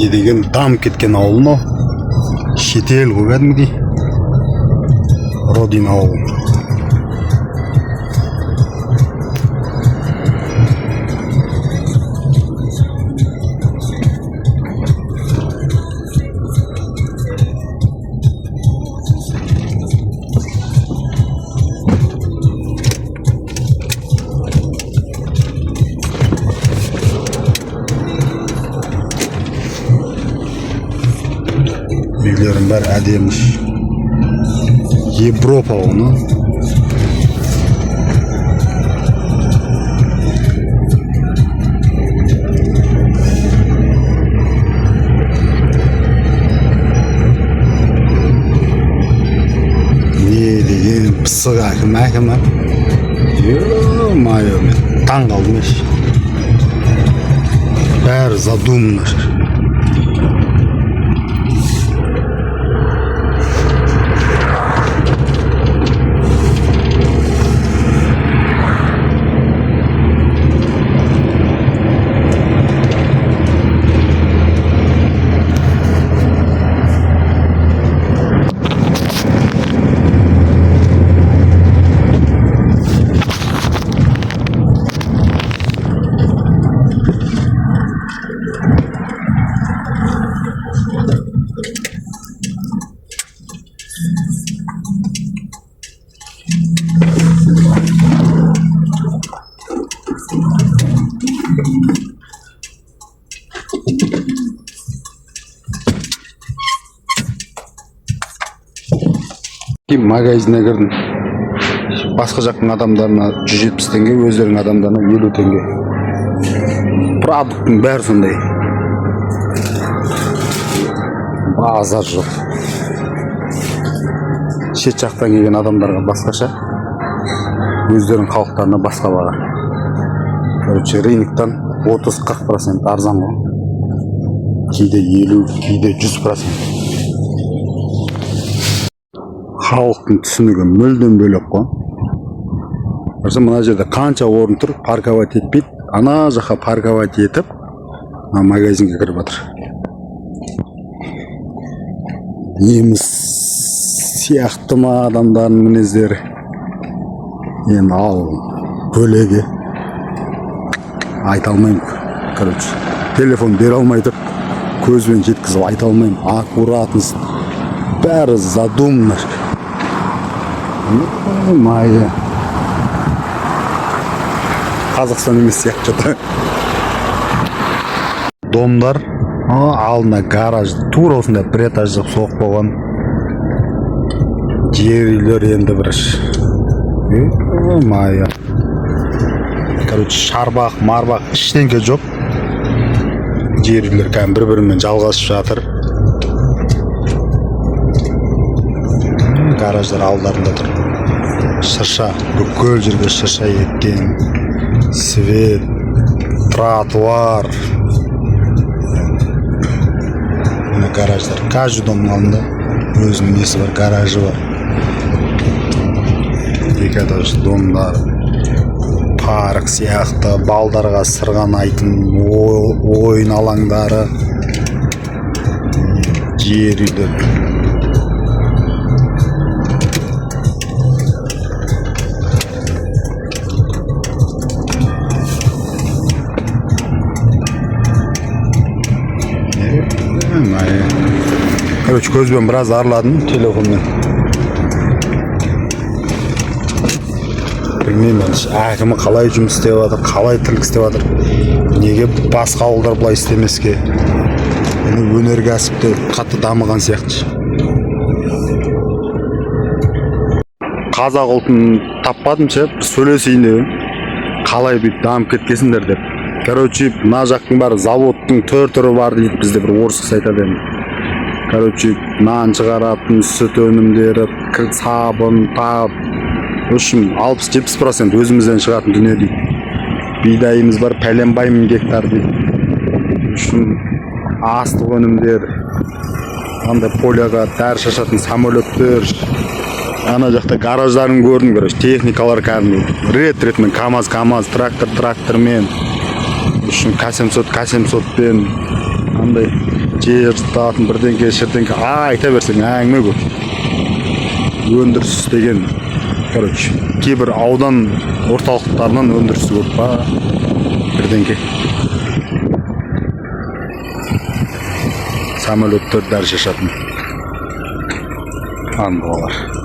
Не деген дамып кеткен ауыл мынау, шетел ғой кәдімгідей, Родина ауылы. Үйлердің бәрі әдемі, Европа ғой мынау. Не деген пысық әкім, әкім, ё-моё, мен таң қалдым еш, бәрі задумано. Кейін магазинге кірдім. Басқа жақтың адамдарына 170 теңге, өздерінің адамдарына 50 теңге. Продукттың бәрі сондай, базар жоқ. Шет жақтан келген адамдарға басқаша, өздерінің халықтарына басқа баға. Короче, рыноктан 30-40% арзан ғой, кейде 50, кейде 100%. Халықтың түсінігі мүлдем бөлек қой. Көрсең, мына жерде қанша орын тұр, парковать етпейді, ана жаққа парковать етіп, мына магазинге кіріп жатыр. Неміс сияқты ма адамдардың мінездері енді, ал бөлегі айта алмаймын. Короче, телефон бере алмай тұр, көзбен жеткізіп айта алмаймын. Аккуратность, бәрі задумано. Майя, Қазақстан емес сияқты что-то. Домдар, алдына гараж, тура осындай бір этаж қылып соғып қойған. Жер үйлер енді бір, майя. Короче, шарбақ марбақ ештеңке жоқ, жер үйлер кәдімгі бір бірімен жалғасып жатыр. Гараждар алдарында тұр, шырша, бүкіл жерге шырша еккен, свет, тротуар. Міне, гараждар, каждый домның алдында өзінің несі бар, гаражы бар. Екі этаж домдар, парк сияқты, балдарға сырғанайтын ойын алаңдары, жер үйлер. Ай. Короче, көзбен біраз араладым, телефонмен. Білмеймін енді, әкімі қалай жұмыс істеп жатыр, қалай тірлік істеп жатыр, неге басқа ауылдар былай істемеске? Енді өнеркәсіп те қатты дамыған сияқты. Қазақ ұлтын таппадым ше, бір сөйлесейін деп едім, қалай бүйтіп дамып кеткенсіңдер деп. Короче, мына жақтың бәрі заводтың түр түрі бар дейді, бізде бір орыс кісі айтады енді. Короче, нан шығаратын, сүт өнімдері, сабын тап, в общем, 60-70% өзімізден шығатын дүние дейді. Бидайымыз бар пәленбай мың гектар дейді. В общем, астық өнімдер, андай поляға дәрі шашатын самолеттер. Ана жақта гараждарын көрдім. Короче, техникалар кәдімгі рет ретімен, КамАЗ КамАЗ, трактор трактормен, в общем, К 700 К 700-пен андай. Жер жұтатын бірдеңке шірдеңке айта берсең, әңгіме көп. Өндіріс деген, короче, кейбір аудан орталықтарынан өндірісі көп па, бірдеңке. Самолеттер дәрі шашатын андалар.